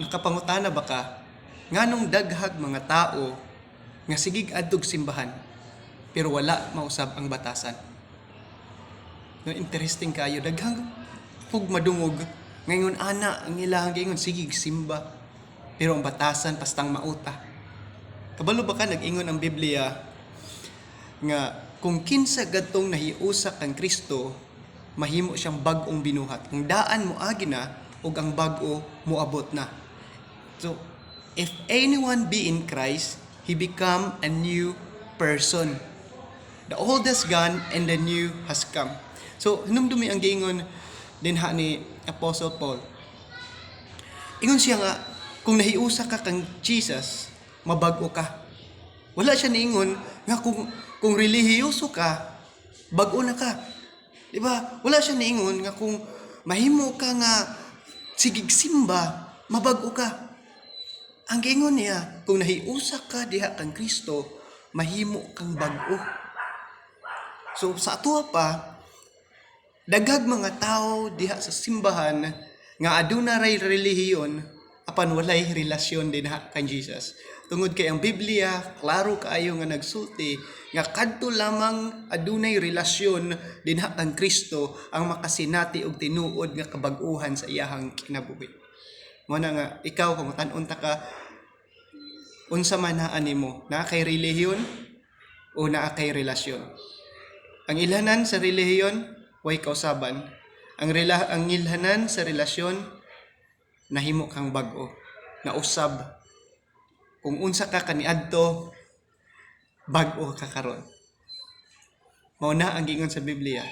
Nakapangutana ba ka nganong daghag mga tao nga sigig adtog simbahan pero wala mausab ang batasan? No, interesting kayo, daghang pug madungog ngayon ana ang ilahang giingon, sigig simba pero ang batasan pastang mauta. Kabalo ba ka nag-ingon ang Biblia nga kung kinsa gadtong nahiusa kang Kristo, mahimo siyang bag-ong binuhat? Ang daan moagi na ug ang bag-o moabot na. So, if anyone be in Christ, he become a new person. The old has gone and the new has come. So, hinumdumi ang giingon dinha ni Apostle Paul. Ingon siya nga, kung nahiusa ka kang Jesus, mabag-o ka. Wala siya niingon nga kung relihiyoso ka, bag-o na ka. Di ba? Wala siya niingon nga kung mahimo ka nga sigig simba, mabag-o ka. Ang giingon niya, kung nahiusa ka diha kang Kristo, mahimo kang bag-o. So sa atoa pa, daghag mga tao diha sa simbahan nga aduna ray relihiyon apan walay relasyon dinha kang Jesus. Tungod kay ang Biblia klaro kaayo nga nagsulti nga kadto lamang adunay relasyon dinha kang Kristo ang makasinati og tinuod nga kabag-uhan sa iyahang kinabuhi. Mao na nga ikaw, kung tan-on ta ka, unsa man naa nimo, naa kay relihiyon o naa kay relasyon? Ang ilhanan sa relihiyon, way kausaban. Ang ilhanan sa relasyon, nahimo kang bag-o, nausab. Kung unsa ka kaniadto, bag-o ka karon. Mao na ang giingon sa Biblia.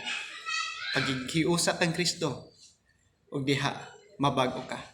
Paghiusa kang Kristo, ug diha mabag-o ka.